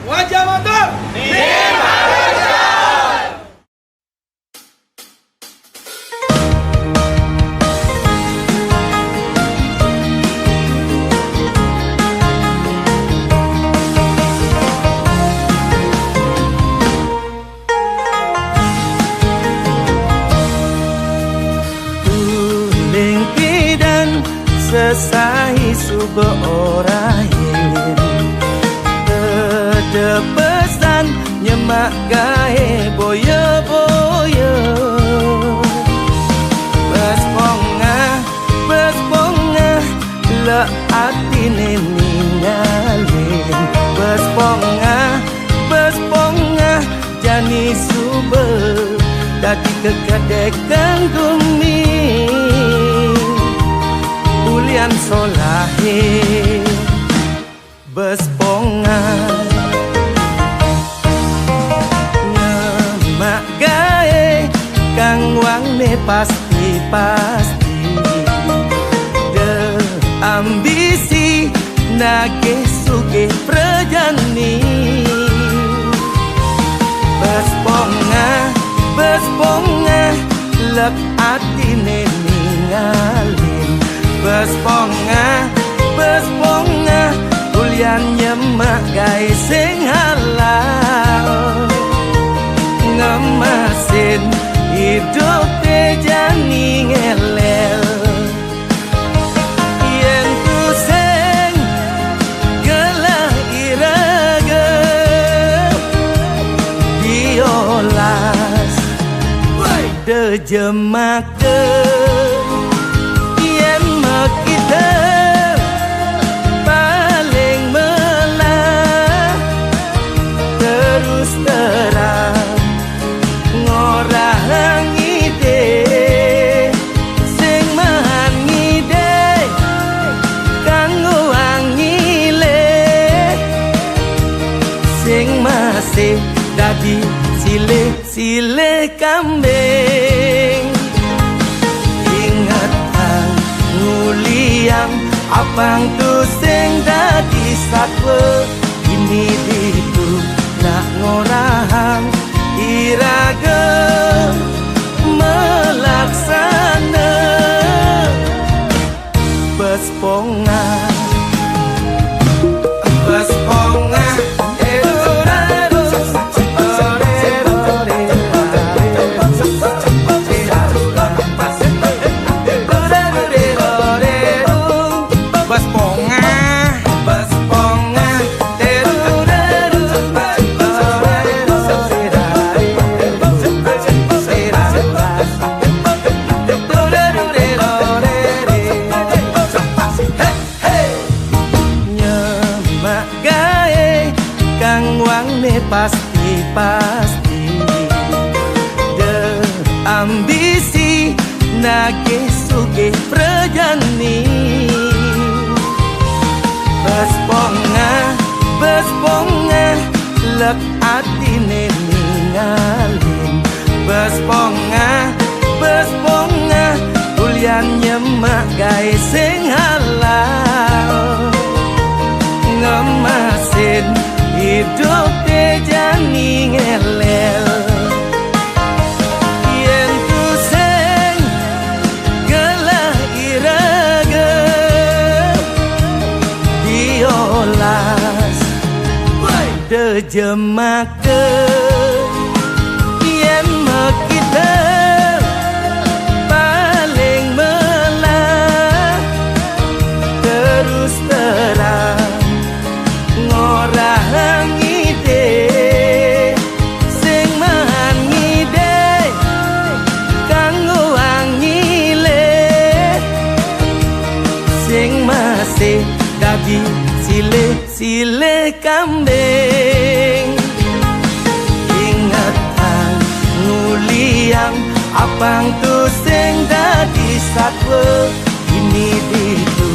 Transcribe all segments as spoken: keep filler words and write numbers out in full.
Wajah motor. Tuling pidan sesai suba orahin. Dedepesan nyemak gae boya-boya. Bes pongah, bes pongah, lek atine ningalin. Bes pongah, bes pongah, jani suba dadi kekedek gumi. Ulian solahe bes pongah nyemak gae kang wangne pasti-pasti. De ambisi nagih sugih prajani. Bes pongah, bes pongah, lek atine ningalin. Bes pongah, bes pongah, ulian nyemak gae sing halal. Ngemasin idup te jani ngelel. Yen tusing gelah iraga diolas dejemaka. Yen makita paling melah terus terang ngorahang ngide, sing maan ngide kanggo angile, sing masih dadi silih-silih kambing. Ingetang nguliang apang tusing dadi satwa. Ini ditu nak ngorahang iraga melaksana. Bes pongah, bes pongah. Bes pongah, bes pongah. Nyemak gae kang wangne pasti-pasti. De ambisi nagih sugih prajani. Bes pongah, bes pongah, lek atine ningalin. Bes pongah, bes pongah, ulian nyemak gae sing halal. Ngemasin idup te jani ngelel. Yen tusing gelah iraga diolas dejemaka. Yen makita paling melah terus terang ngorahang ngide, sing maan ngide kanggo angile, sing masih dadi silih-silih kambing. Ingetang nguliang apang tusing dadi satwa. Ini ditu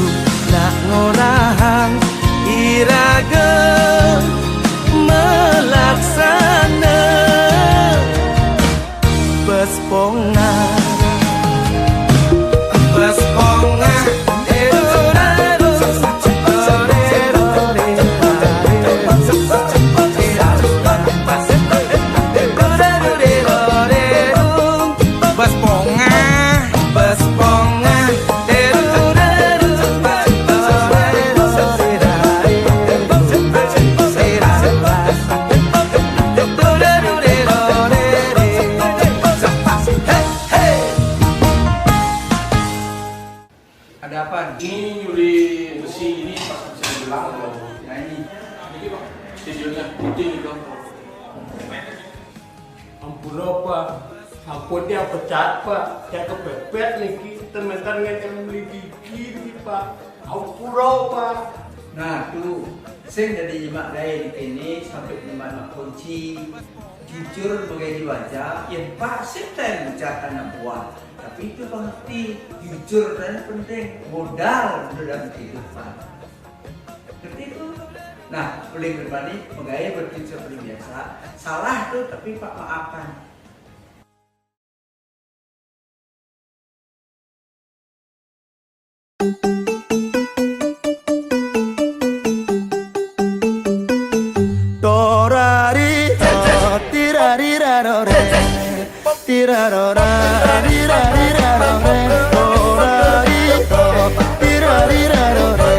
nak ngorahang iraga melaksana. Bes pongah, bes pongah. Ampura, Pak. Sampun tiang pecat, Pak. Tiang kepepet niki, ten menten ngenceng beli gigi niki, Pak. Ampura, Pak. Nah, tu, sing dadi nyemak gaé di kéné sampai nyemak kunci. Jujur magaé di wajah, yén Pak sing ten pecat anak buah. Tapi itu pengerti, jujur dan penting, modal dalam kehidupan. Ngerti itu? Nah, paling berbani, magaé berpikir seperti biasa. Salah tuh, tapi Pak maafkan. Torari, tirari rarore. Tirarora, rirari rarore, ora, ri, o, tirari rarore,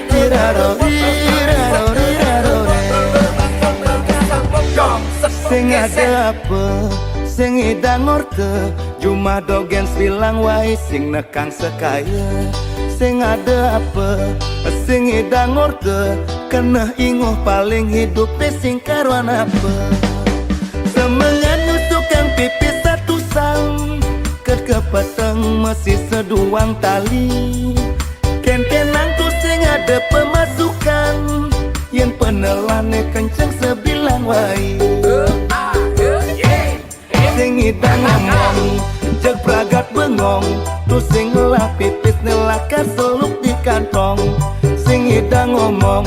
tiraro, ri, raro, ri, rarore. Sing ada apa, sing idang orte, jumah dogén silang waé sing nekang sekaya. Sing ada apa, sing idang orte, keneh inguh paling hidup sing karuan apa. Semengan nyusukang pipis satusang, ket kepeteng mesi seduang tali. Kénkénang tu sing ada pemasukan, yén penelané kenceng sebilang waé. Sing idang ngomong, jeg pragat bengong, tu sing ngelah pipis ngelah kaseluk di kantong. Sing idang ngomong,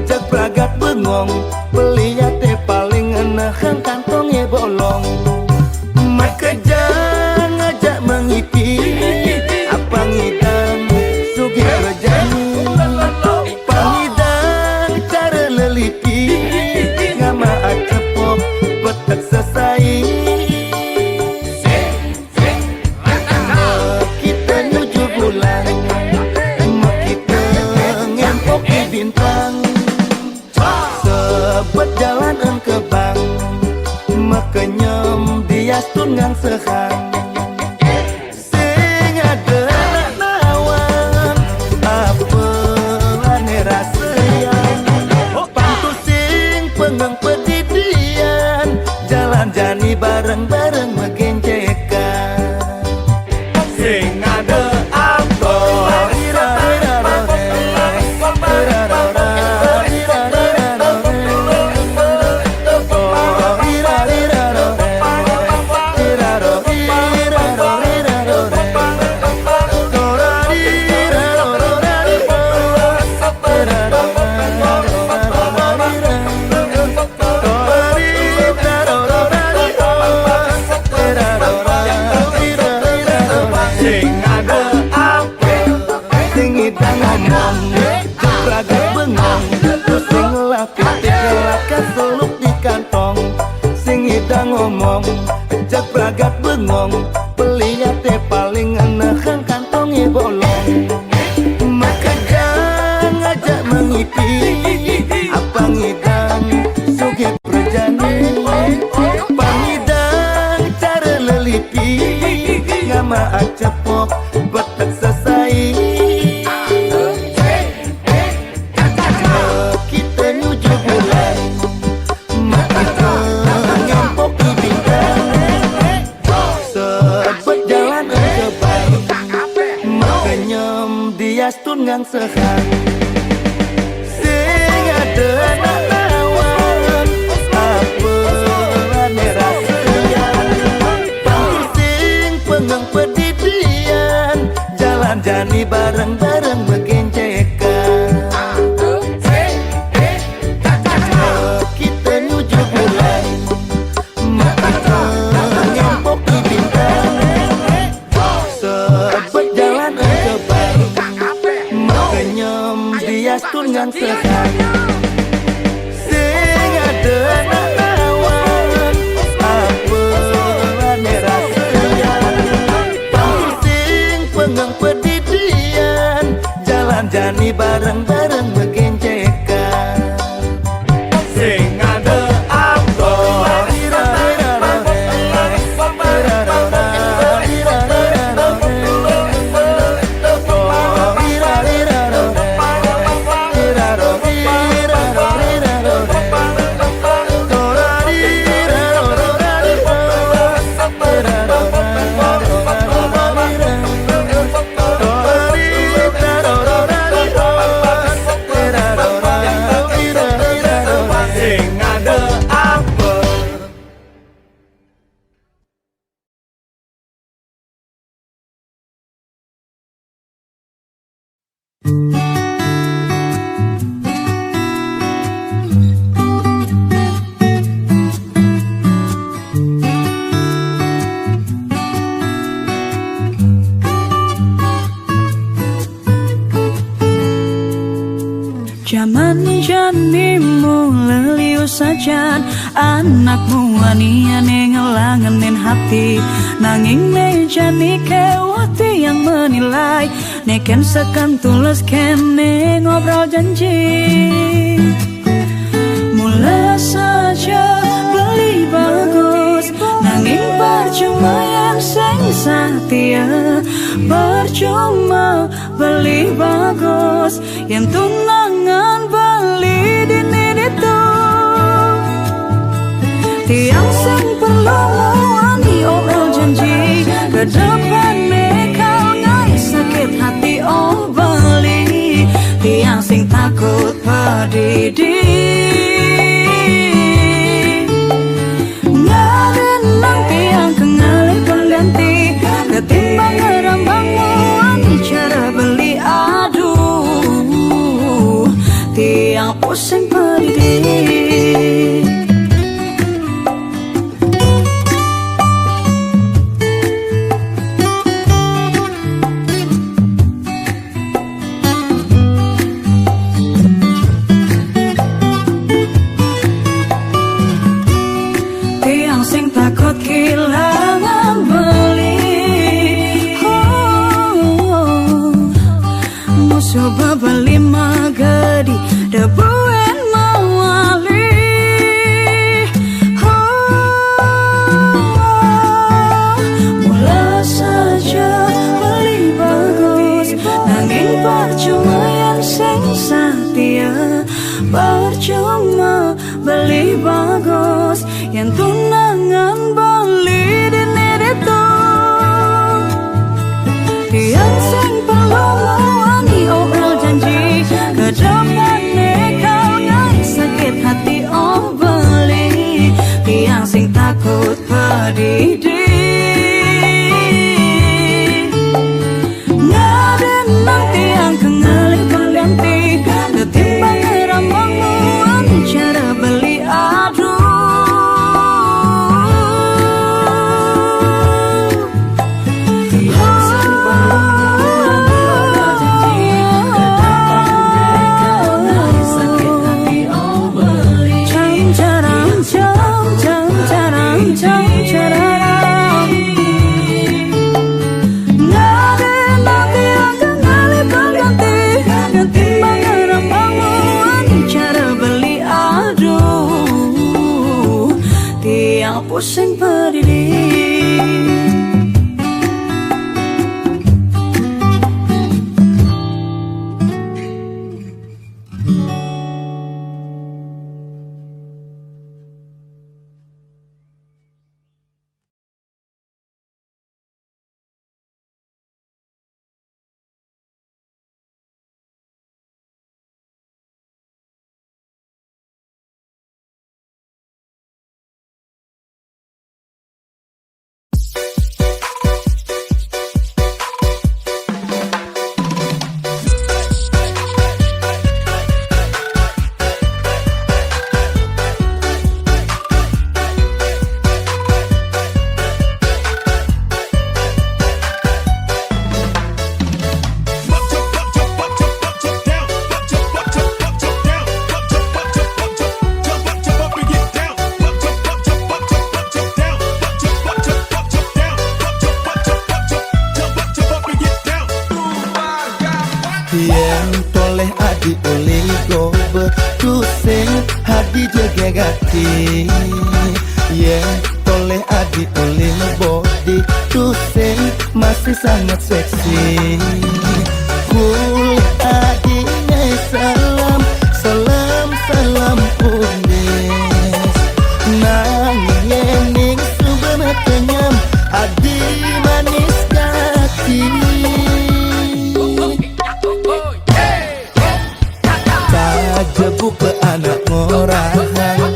jeg pragat bengong, beliaté paling ngenehang kantongé bolong. Makejang ngajak mengipi, apa ngidang sugih rejani. Pangidang cara lelipi, ngama acepok betek sesai. Kita nuju bulan, makita ngempok di bintang. Sebet jalan engkebang, makenyem diastun ngang sehang. Sing ada anak nawang, apa ané raseang. Pantu sing pengeng pedidian, jalan jani bareng-bareng megencekan. Sing ada apa? Sing ada apa? Sing idang ngomong, pragat bengong, sing lah pipis ngelah kaseluk di kantong. Sing idang ngomong, jak pragat bengong, beliaté paling ngenehang kantongé bolong. Makejang ngajak mengipi, apa ngidang sugih prejani. Pangidang cara lelipi, ngama acepok betek sesai. Kita nuju bulan, makita ngempok di bintang. Sebet jalan engkebang, makenyem diastun ngang sehang. Sing ada anak nawang, apa ané raseang. Pantu sing pengeng pedidian, jalan jani bareng-bareng megencekan. Kita nuju bulan, makita ngempok di bintang. Sebet jalan engkebang, makenyem diastun ngang sehang. Sing ada anak nawang, apa ané raseang. Pantu sing pengeng pedidian, jalan jani bareng-bareng megencekan. Sing ada apa? Sajan anakmu ania ne ngelangenin hati, nanging ne jani kewati yang menilai. Ne ken sekan tulus kene ngobrol janji. Mula saja beli bagus, nanging percuma yang sing satia. Percuma beli bagus, yang tunangan beli dini ditu. Tiang sing perlu muani obrol janji, ke depan ne kau ngai sakit hati oh beli. Tiang sing takut pedidi. Ngaden nang tiang kengali pengganti, ketimbang ngerambang muani cara beli. Aduh, tiang pusing pedidi. Tiang sing takut kehilangan beli. Oh, musuh bebeli magadi, debuen mawali. Oh, mula saja beli bagus, nanging percuma yang sing satia. Percuma beli bagus, yang tunangan beli dini ditu. Tiang sing perlu muani obrol janji, ke depan ne kau ngai sakit hati oh beli. Tiang sing takut pedidi. Ngaden nang tiang kengali pengganti, ketimbang ngerambang muani cara beli. Aduh. Cang carang, cang, cang carang, cang carang. Ngaden nang tiang kengali pengganti, ketimbang ngerambang muani cara beli. Aduh, tiang pusing pedidi. Yen toleh adi ulih gobe, tusing hadi jegegati. Yen toleh adi ulih body, tusing masih sangat seksi. Kulit adi ngai salam, salam, salam pundis. Nang yening suba kenyam, adi manis kati. Taja buka anak ngorahang,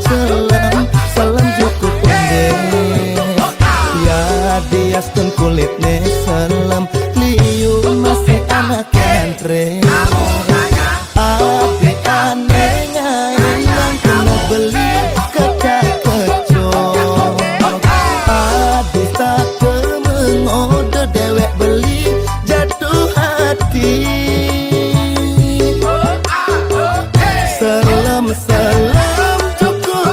salam, salam juku pundis. Ya diastun kulitne salam, liu masih anak kentri. Adi ane ngai nang kena beli kecai kecok. Adi tak mengoda dewek beli jatuh hati. Salam, salam cukup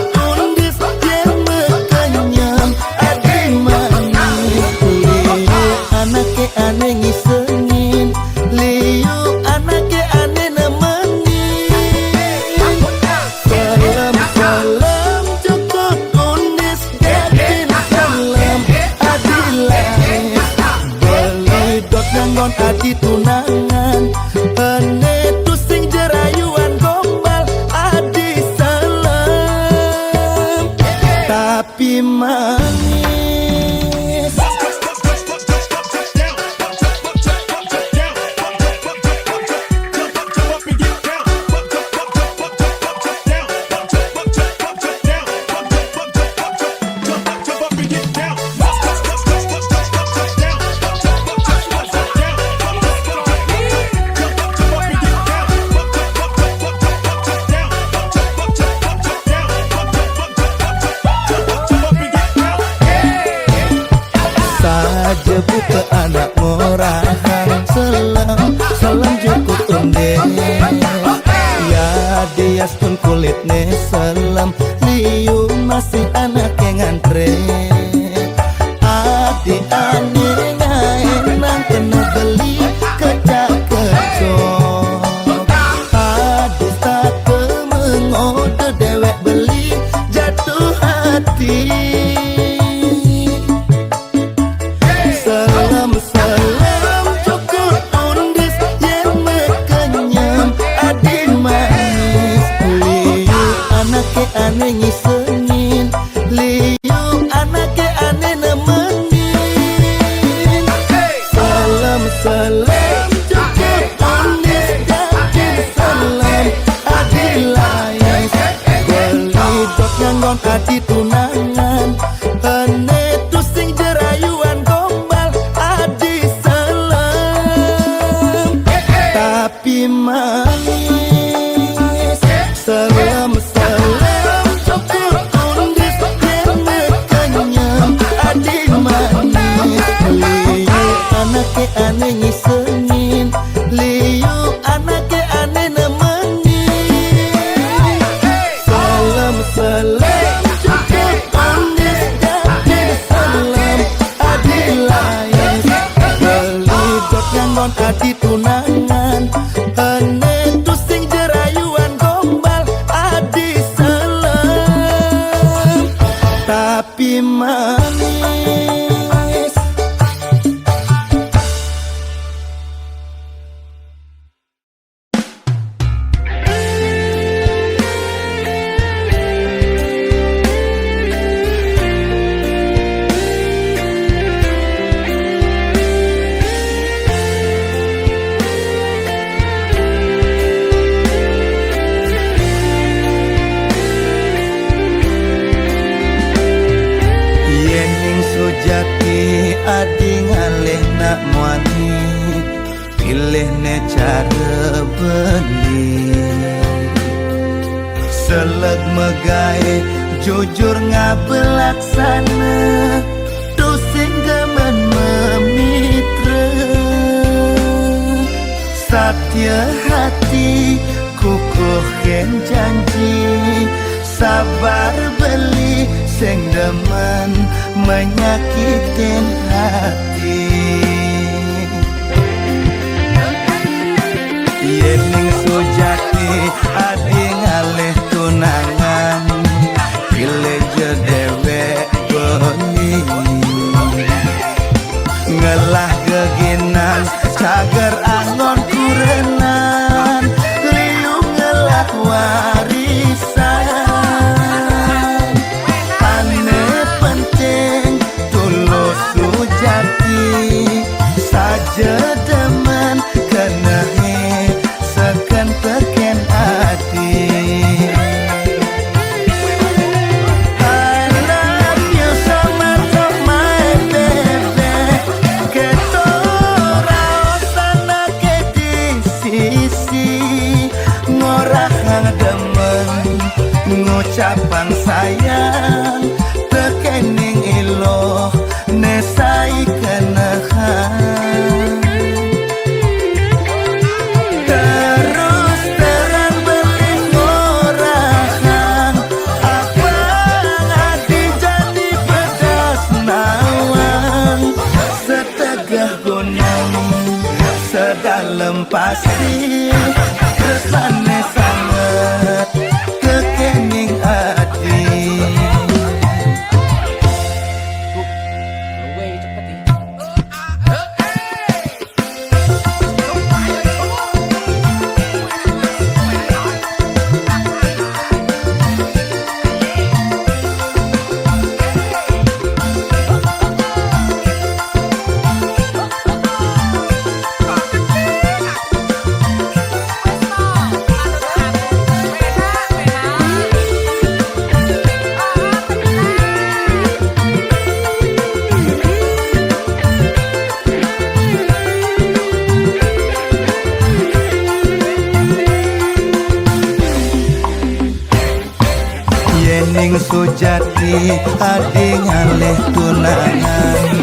Tapi manis. Saja buka anak ngorahang, selem, selem jukut undeh. Ya dias pun kulitne selem, liu masih anak yang ngantre. Adi ane ngae nang kena beli kecak kecok. Adi sate mengode dewek beli jatuh hati. Selem, selem, cukup undis, yen mekenyem, adi manis. Liu anake ane ngisengin, liu anake ane nemenin. Selem, selem, cukup undis, jadi selem, adi lais. Beli dot nganggon adi tunangan. Ene tusing jerayuan gombal adi selem. Tapi manis. Selem, selem, cukup undis, yen kenyem, adi manis. Liu anake ane ngisengin, liu anake ane nemenin. Selem, selem, cukup undis, jadi selem, adi lais. Beli dot nganggon adi tunangan. Ene tusing jerayuan gombal adi selem. Tapi manis. Yening Sujati adi ngalih nak muani, pilihne cara beni. Seleg megae jujur ngabelaksana, tusing gemen memitra. Satia hati kukuhin janji, sabar beli sing demen menyakitin hati. Yening Sujati adi ngalih tunangan, pilih je dewek beni. Ngelah geginan cager angon kurenan, liu ngelah warisan. Ane penting tulus sujati, saja demen kenehe seken teken ati. I love you so much, oh my baby. Keto raos anake di sisi, ngorahang demen, ngucapang sayang, tekening iloh, nesai kenehan. Terus terang beli ngorahang, abang adi jani pedas nawang. Setegeh gunung, sedalem pasir, tresnane sanget, kekening adi. Déning Sujati adi ngalih tunangan,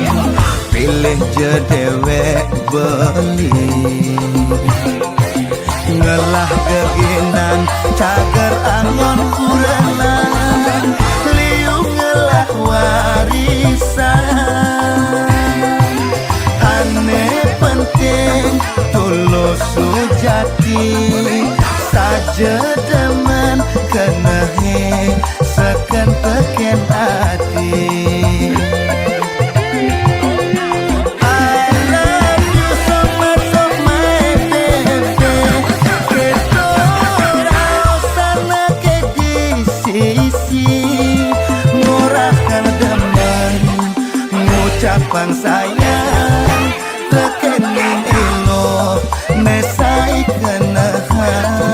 pilih ja déwék beli. Ngelah geginan cagar angon kurenan, liu ngelah warisan. Ané penting tulus sujati, saja demen kenehé seken tekén ati. I love you so much, oh my baby. Kéto raosana ké di sisi, ngorahang demen, ngucapang sayang, tekéning élo, né sai kenehang.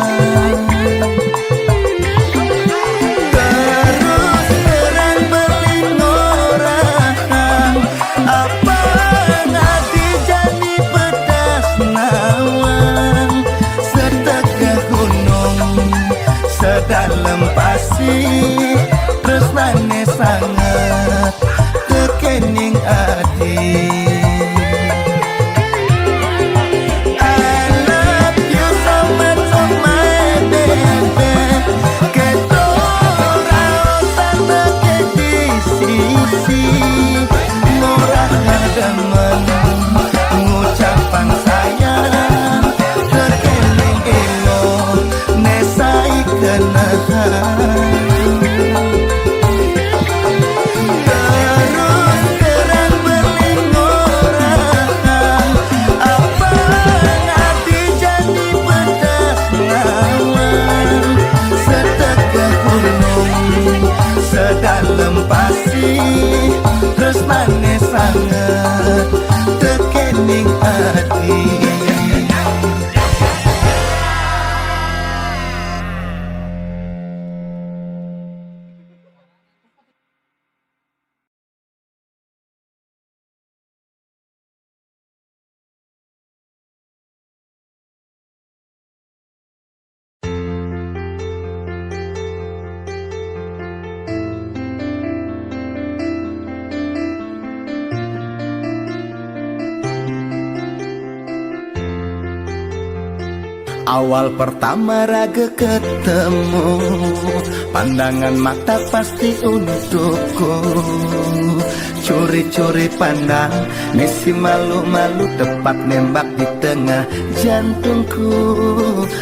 Terus terang beli ngorahang, apang adi jani pedas nawang, setegeh gunung, sedalem pasih, tresnané sanget tekéning adi. I love you so much, oh my baby. Kéto raosana ké di sisi, ngorahang demen, ngucapang sayang, tekéning élo, né sai kenehang. Terus terang beli ngorahang, apang adi jani pedas nawang, setegeh gunung, sedalem pasih, tresnané sanget tekéning adi. Awal pertama raga ketemu, pandangan mata pasti untukku. Curi-curi pandang, misi malu-malu, tepat nembak di tengah jantungku.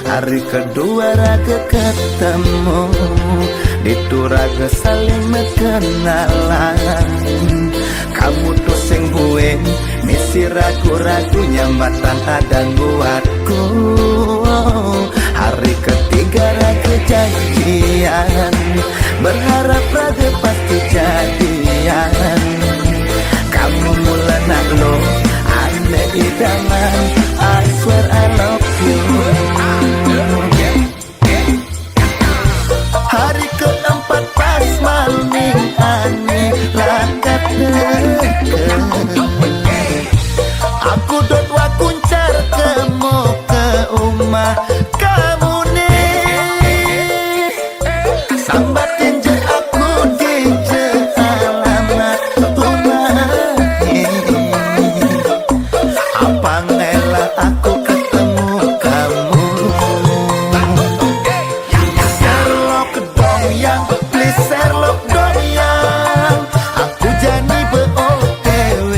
Hari kedua raga ketemu, ditu raga saling berkenalan. Kamu tuh sing buin, misi ragu-ragu, nyambatan ada buatku. Hari ketiga raga janjian, berharap raga pasti jadian. Kamu mula nak lo, ané idaman, I swear I love you. Hari keempat pas malem ané raga deket, aku dot wakuncar kemu ke umah kamu nih. Sambatin ja aku dija alamat umahé. Apang élah aku ketemu kamu. Serlok dong yang, please serlok dong yang, aku jani be-O T W.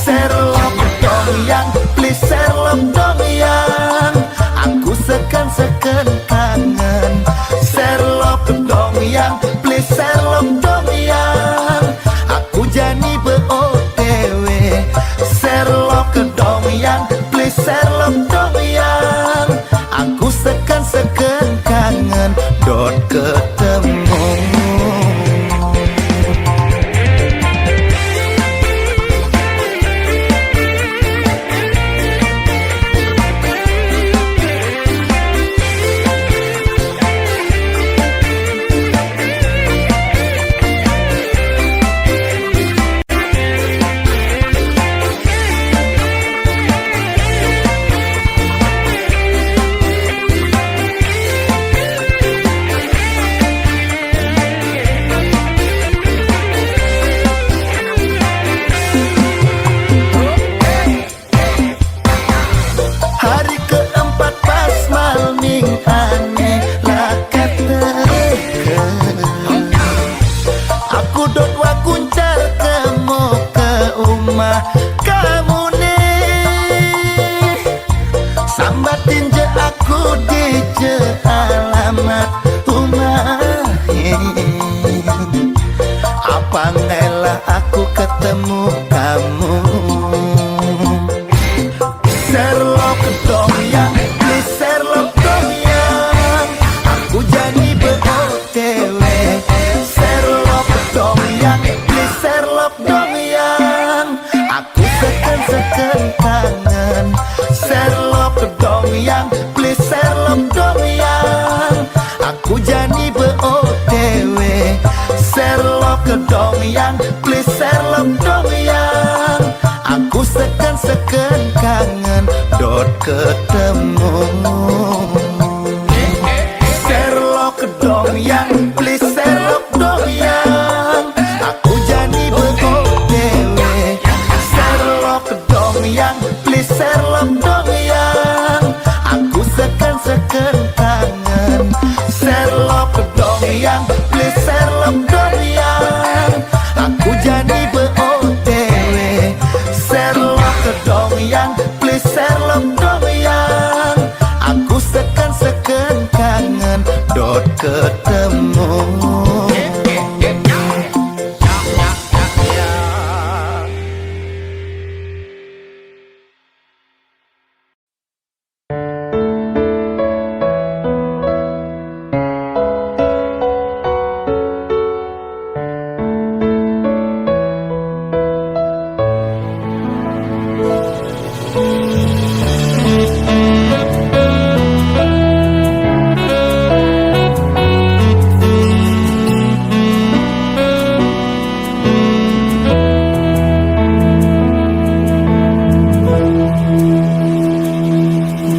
Serlok dong yang, please serlok dong yang, aku seken-seken kangen. Serlok dong yang, please serlok dong yang, aku jani be-O T W. Serlok dong yang, please serlok dong yang, aku seken-seken kangen dot ketemu. Mah kamu nih, sambatin je aku di je alamat umahe. Apa ngelah aku ketemu kamu? Serlok dong yang, please serlok dong yang, aku jani be-O T W. Serlok dong yang, please serlok dong yang, aku seken-seken kangen. Serlok dong yang, please serlok dong yang, aku jani be-O T W. Serlok dong yang, please serlok dong yang, aku seken-seken kangen dot ketemu. Serlok dong yang, please serlok dong yang, aku jani be-O T W. Serlok dong yang, please serlok dong yang, aku seken-seken kangen. Serlok dong yang, please serlok dong yang, aku jani be-O T W. Serlok dong yang, please serlok dong yang, aku seken-seken kangen dot ketemu.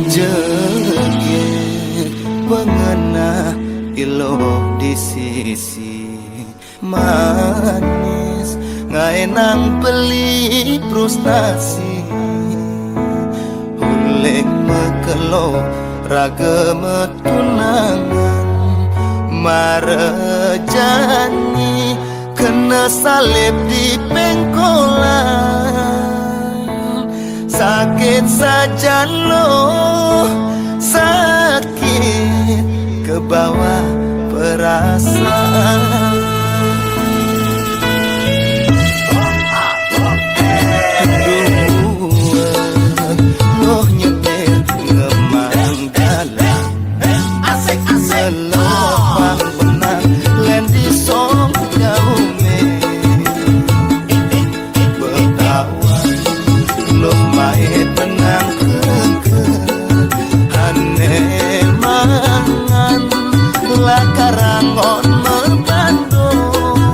Jeget pengenah iloh di sisi manis, ngaenang beli frustasi. Huleng mekelo raga metunangan, marejani kena salib di pengkolan. Sakit saja loh, sakit ke bawah perasaan. Duh, loh nyetir ngemang dalam. Asik, asik. Lelepang benang, lendi song jauh me. Betawan, loh mai tenang keke. Ane mangan, lakarangon mebandong.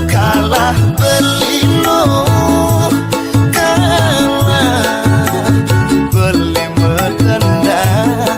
Kalah beli loh, kalah beli metendang.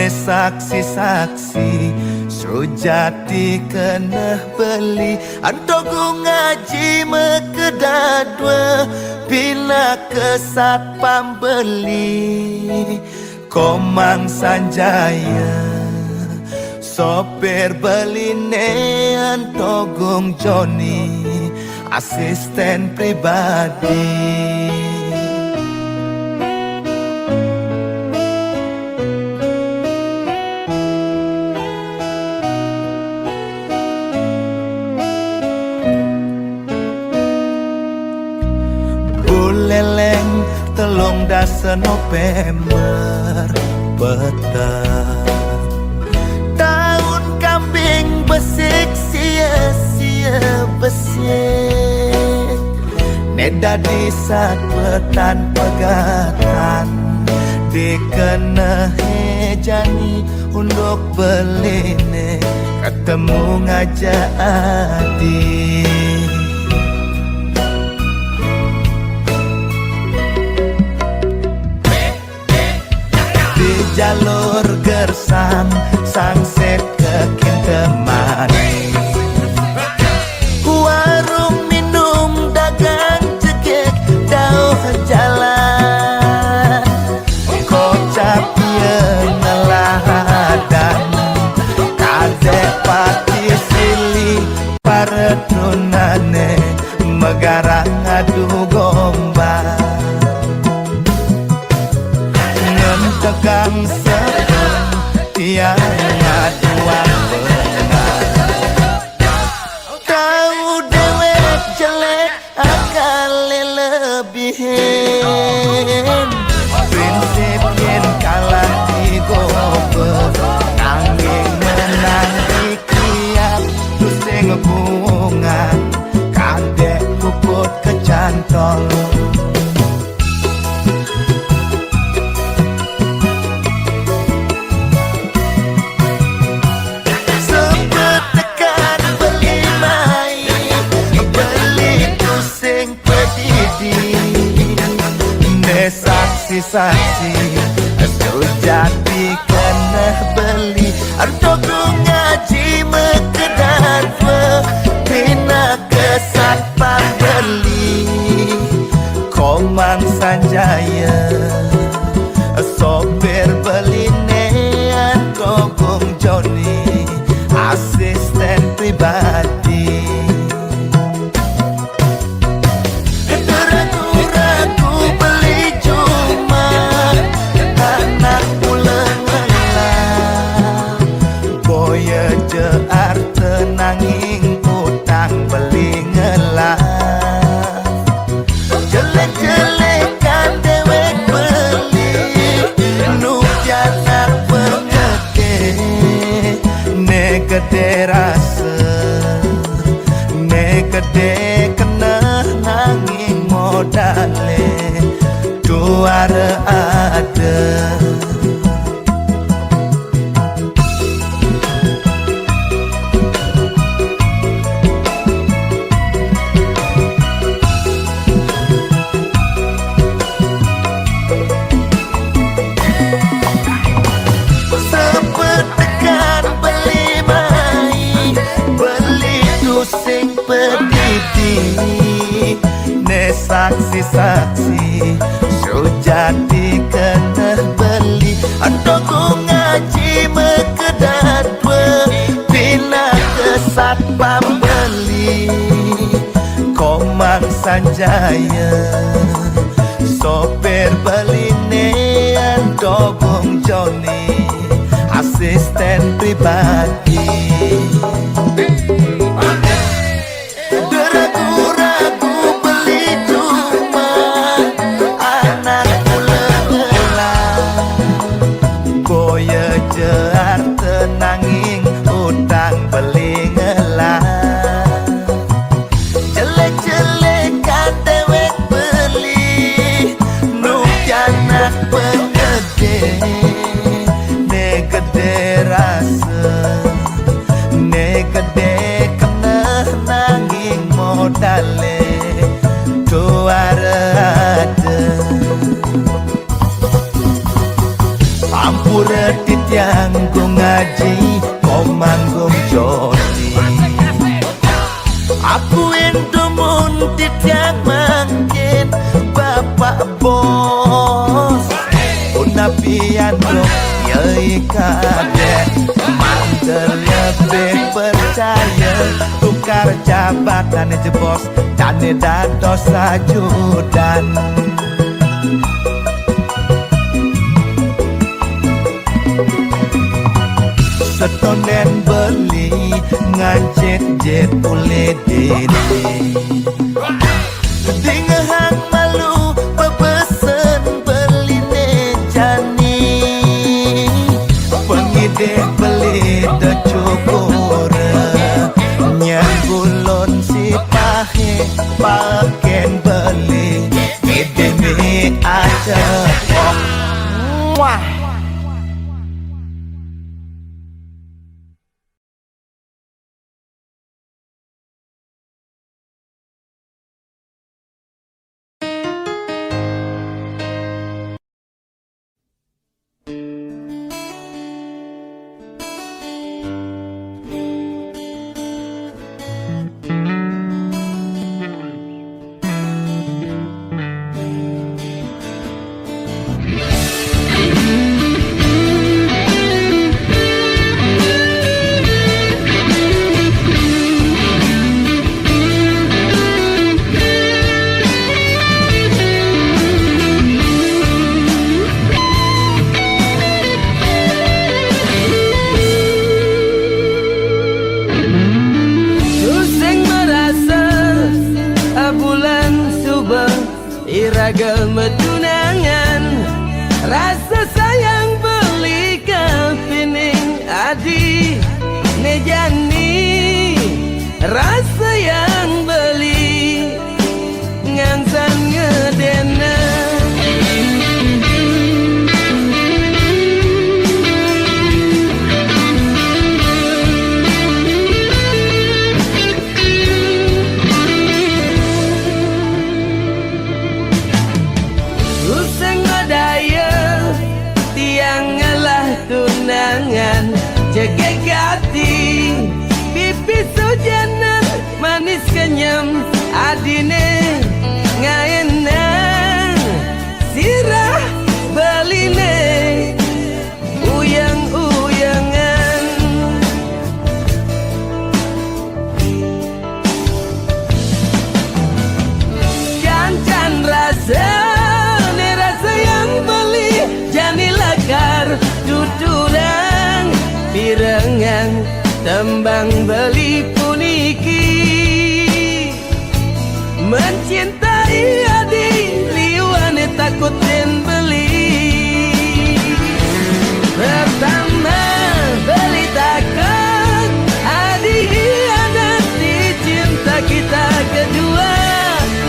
Saksi-saksi sujati keneh beli, Antogung Aji mekeda dua, pinaka satpam beli Komang Sanjaya, sopir beline Antogung Joni, asisten pribadi. Buleleng telung dasa November petang. Taun kambing besik sia-sia besik. Ne dadi satwetan pegatan dikenehe jani unduk beline ketemu ngaja adi. Di jalur gersang sangsit kekinteman. Warung minum dagang jegeg dauh jalan. Kocap ia neladan. Kadek pati silih para tunane megarang adu gombal. Ngentekang sepung tiang ngaduang bengal. Tau dewek jelek akal lebihin. Prinsip yen kalah digober, nanging menang dikiat. Tusing bunga kadek puput kecantol. Sepetekan beli mai, beli tusing pedidi. Ne saksi-saksi sujati keneh beli. Antogung Aji mekeda dua, pinaka satpam beli Komang Sanjaya, sopir beline Antogung Joni, asisten pribadi. Ragu-ragu beli cuma anak pula ngelah. Boya ja arta nanging utang beli ngelah. Jelek-jelekan dewek beli, nu pianak pengedih, ne gede rasa. Ne gede keneh nanging modale tuara ada. Sepetekan beli mai, beli tusing pedidi. Ne saksi-saksi sujati keneh beli. Antogung Aji mekeda dua, pinaka satpam beli Komang Sanjaya, sopir beline Antogung Joni, asisten pribadi. Ragu-ragu beli cuma anak pula ngelah. Boya ja arta nanging utang beli ngelah. Jelek-jelekan dewek beli, nu pianak pengedih, ne gede rasa. Manggung ngaji, ko manggung joni. Aku entu mun titiang mangkin, Bapak Bos. Punapi antuk yeuh kadé, mangké lebih percaya, tukar jabatan jebos, dané dados ajudan. Setonden beli ngancit jit ulih dini. Dingehang malu bebesen beliné jani. Pengidih beli teu cukur. Nyang kulon si pahé pakén beli. Idih mi aceh. Muah. Tusing merasa bulan suba iraga matunangan, rasa sayang beli kapining adi né jani, rasa yang beli ngansan ngedena. Tusing madaya tiang ngelah tunangan, jegég ati, pipis ujanan, manis kenyem, adiné ngaénang, sirah beliné uyeng-uyengan. Jancan rasané rasa yang beli, jani lakar tuturang pirengang tembang beli puniki. Mencintai adi liwat takutin beli. Pertama, beli takut adi hianati cinta kita. Kedua,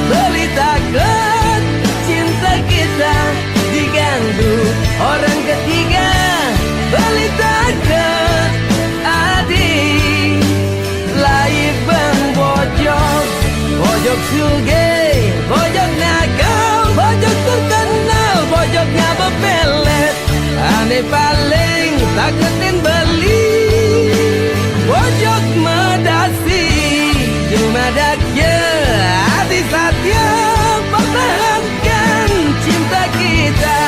beli takut cinta kita diganggu orang ketiga. Beli takut adi lai bang bojog, bojog sugih, bojog nakal, bojog terkenal, bojognya bepelet. Ané paling takutin beli bojog medasi. Jumadak ya adi satia, pertahankan cinta kita.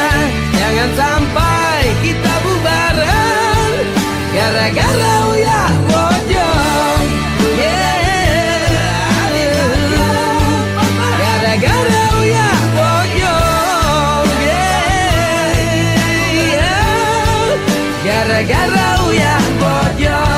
Jangan sampai kita bubaran gara-gara uyah bojog. Yeah. Gara-gara uyah bojog. Yeah. Gara-gara uyah bojog.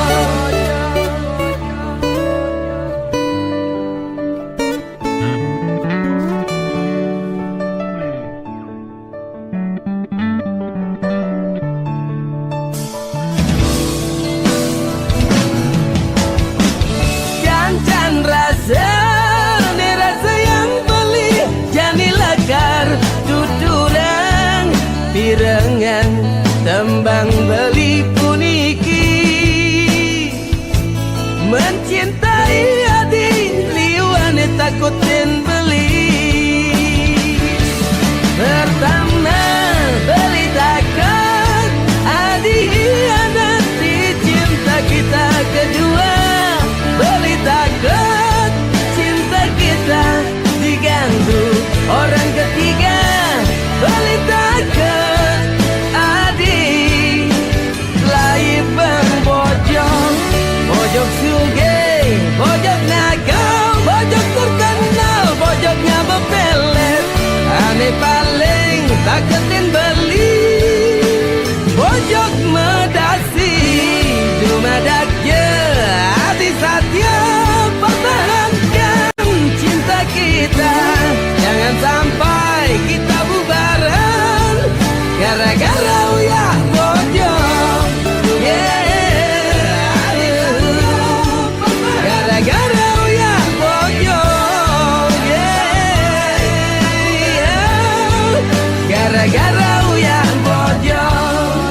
Jancan rasa né rasa yang beli, jani lakar tuturang pirengang tembang beli puniki. Paling takutin beli bojog medasi, dumadak je ati satia pertahankan cinta kita. Jangan sampai kita bubaran gara-gara uyah bojog. Yeah. Gara-gara uyah bojog, yeah, yeah. Gara-gara uyah bojog.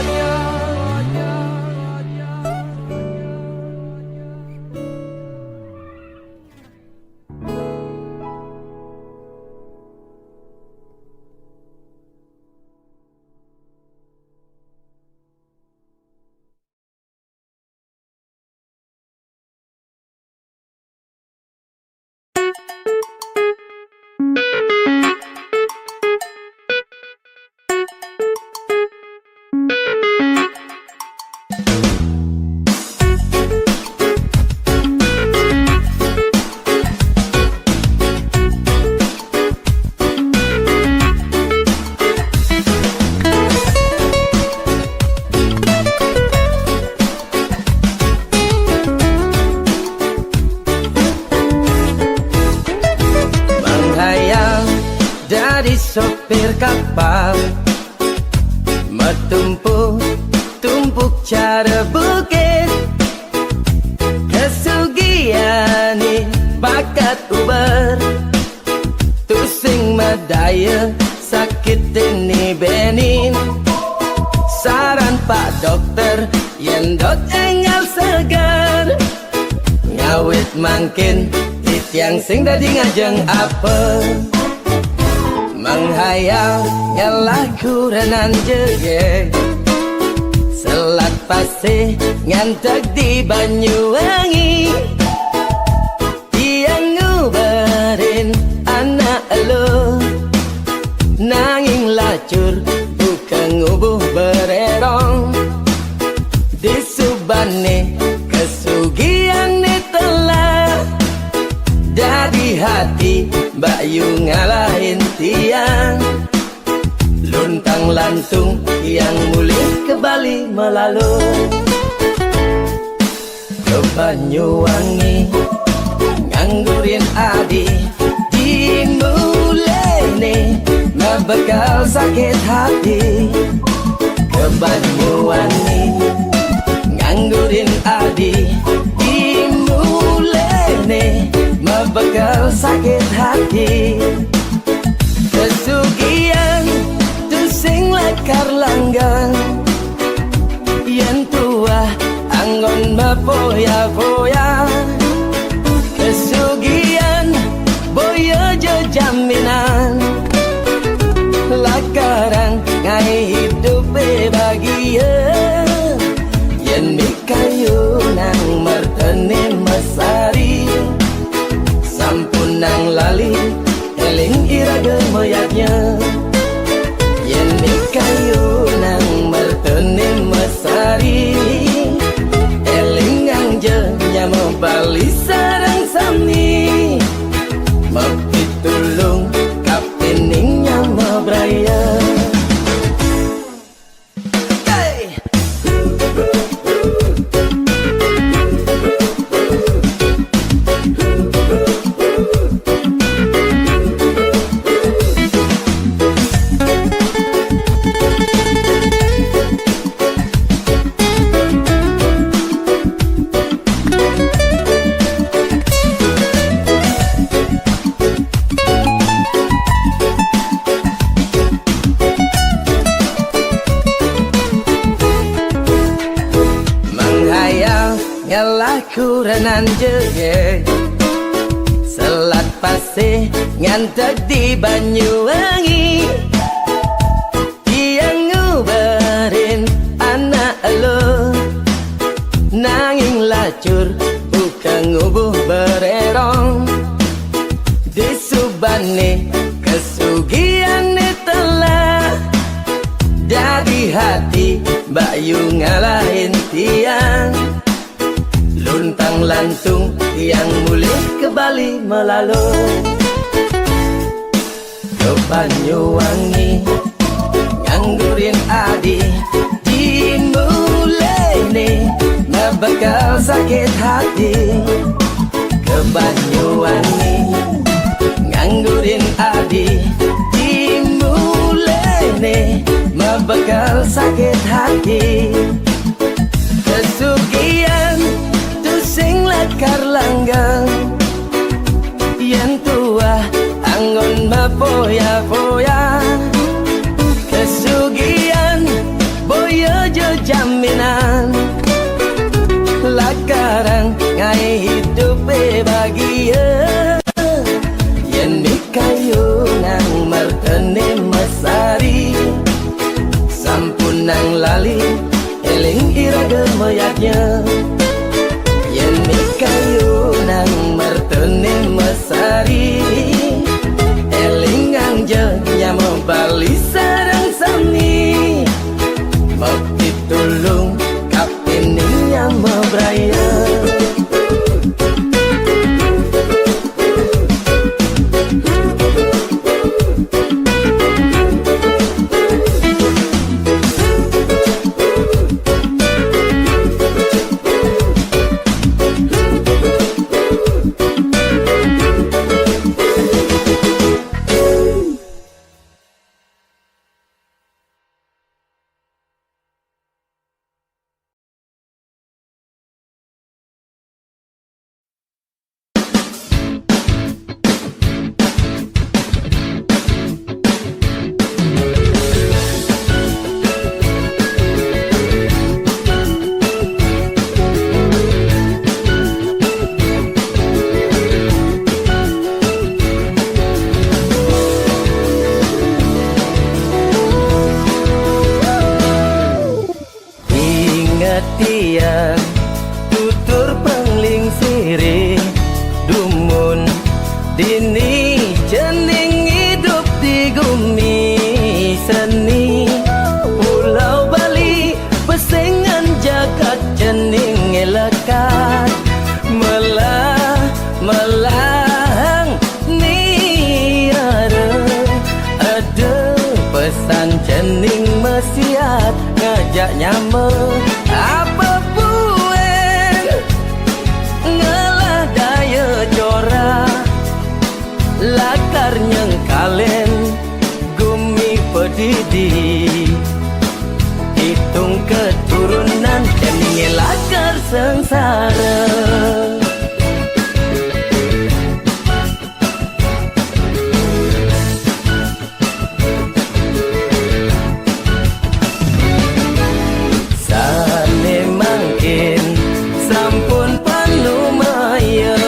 Menghayal dadi sopir kapal, metumpuk-tumpuk cara bukit. Kesugian ni bakat uber, tusing medaya sakit ni benin. Saran pak dokter, yen dot enggal segar. Ngawit mangkin titiang sing dadi ngajeng apa. Menghayal ngelah kurenan jegeg, selat pasih ngantek di Banyuwangi. Tiang nguberin anak elu, nanging lacur buka ngubuh bererong. Disubane kesugiane telah, dadi hati Mbak Yu ngalahin tiang. Luntang lantung tiang mulih ke Bali malalu. Ke Banyuwangi nganggurin adi, dimulene mebekal sakit hati. Ke Banyuwangi nganggurin adi, dimulene mebekal sakit hati. Kesugian tusing lakar langgeng, yen tuah anggon befoya-foya. Kesugian boya jejaminan, lakaran ngai hidupe bagia. Yen mikayu nang mertene mesari, sampun nang lali eling iraga mayadnya. Yen mikayu nang mertene mesari, elingang ja nyama Bali sareng sami. Mapitulung kapining nyama braya. Menghayal ngelah kurenan jegeg, selat pasih ngantek di Banyuwangi. Tiang nguberin anak elu, nanging lacur buka ngubuh bererong. Disubane kesugiane telah, dadi hati Mbak Yu ngalahin tiang. Luntang lantung tiang mulih ke Bali malalu. Ke Banyuwangi nganggurin adi, dimulene mabakal sakit hati. Ke Banyuwangi nganggurin adi, dimulene mabakal sakit hati. Kesugian tusing lakar langgeng, yen tuah anggon mapoya-poya. Kesugian boya jejaminan, lakarang ngai hidup bahagia. Yen mikayunang martene mesari, sampunang lali eling iraga mayadnya. Yen mikayunang martene mesari, elingang ja nyama Bali sareng sami. Mapitulung kapining nyama braya. Inget tiang tutur panglingsire, dumun dini cening idup di gumi seni. Pulau Bali pesengan jagat cening ngelekat, melah melahang niara. Ada pesan cening mesiat ngajak nyama, apa buin ngelah daya jora, lakar nyengkalin gumi pedidi. Itung keturunan cening lakar sengsara. Sane mangkin sampun panumaya,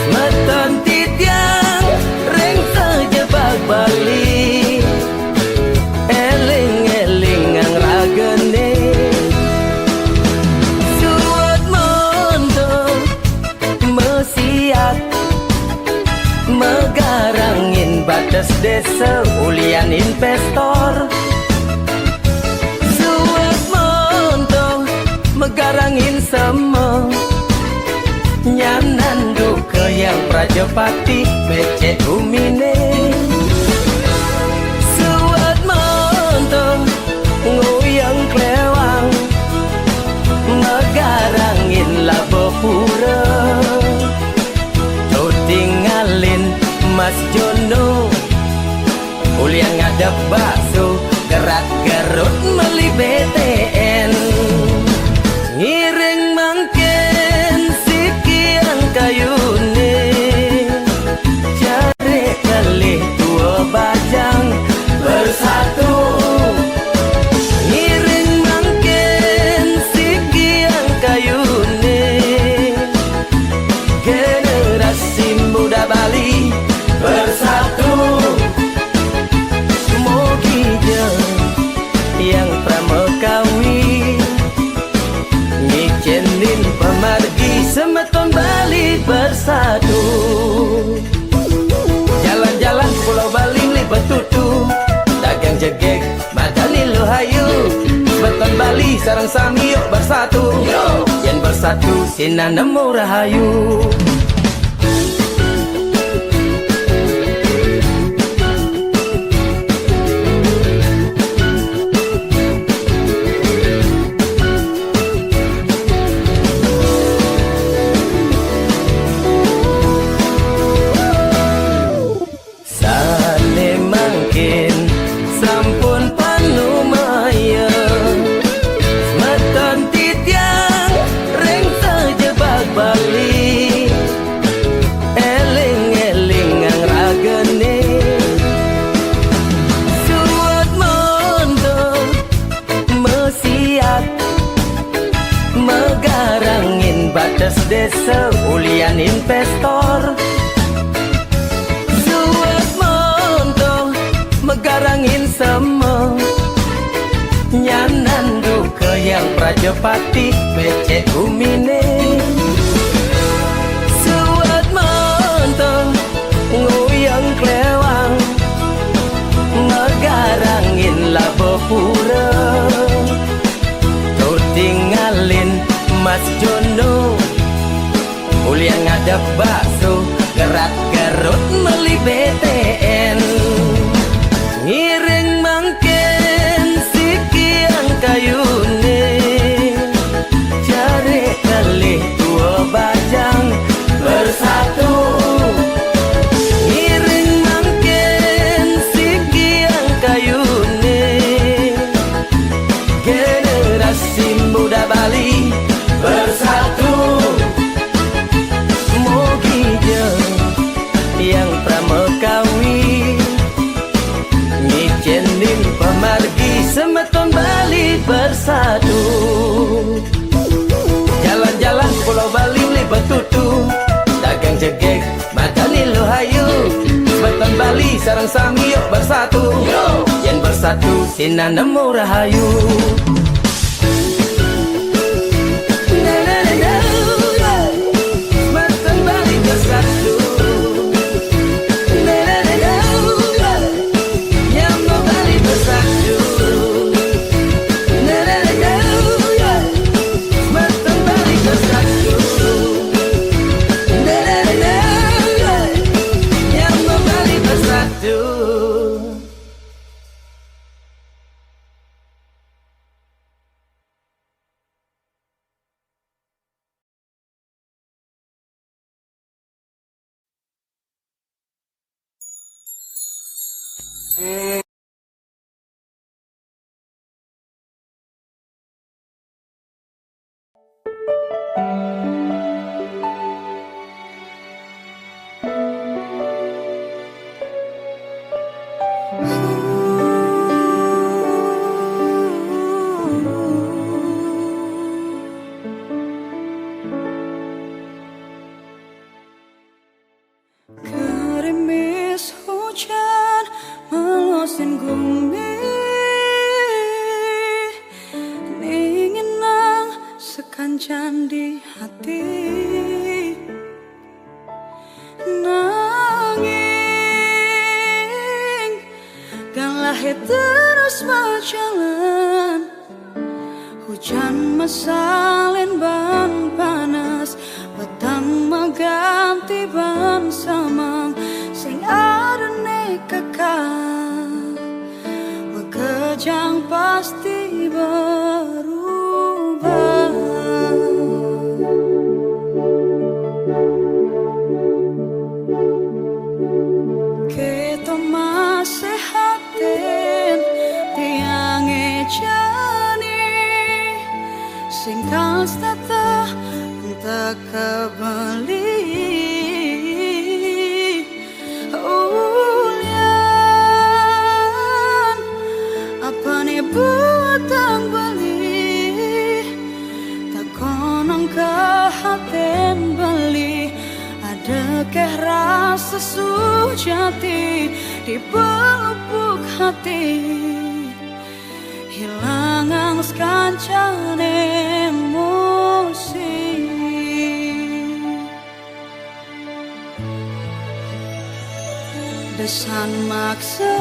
semeton titiang ring sajebag Bali. Eling-elingang ragane, suud monto mesiat, megarangin bates desa ulian investor. Suud monto megarangin sema, nyanan duka Hyang Prajapati becek gumine. Suud monto nguyang klewang, megarangin laba pura. Tutingalin Mas Jono, ulian ngadep bakso, gerak gerut meli B T N. Ngiring mangkin sikian kayune, jarik kelih tua bajang bersatu. Ngiring mangkin sikian kayune, generasi muda Bali bersatu. Mugi ja Hyang Pramakawi ngicenin pamargi semeton Bali bersatu. Jalan-jalan Pulau Bali nglih betutu, dagang jegeg madani luhayu. Semeton Bali sareng sami yuk bersatu. Yuk. Yen bersatu sinan nemu rahayu. Megarangin batas desa ulian investor. Suud monto megarangin sema. Nyanan duka Hyang Prajapati becek gumine. Suud monto nguyang klewang megarangin laba pura. Tur tingalin Mas Jono ulian ngadep bakso, gerat gerut meli B T N. Ngiring mangkin siki Hyang Kayune, cari kelih tua bajang bersatu. Ngiring mangkin siki Hyang Kayune, generasi muda Bali bersatu. Mugi ja Hyang Pramakawi ngicinin pamargi semeton Bali bersatu. Jalan-jalan Pulau Bali meli betutu, dagang jegeg madani luhayu. Semeton Bali sareng sami yuk bersatu. Yen bersatu sinan nemu rahayu. Gerimis hujan melosin gumi, ning ngenang sekancan di hati. Nanging galah terus bejalan. Hujan masalin ban panas, petang maganti ban samang, sing arane kekal, makejang pasti berubah. Keto masih aten tiange jani, sing kals teteh teka beli. Ulian apane buat tang beli, tak konong kehaten beli. Adakah rasa sujati di pelupuk hati, hilangang sekancane emosi. Desan maksa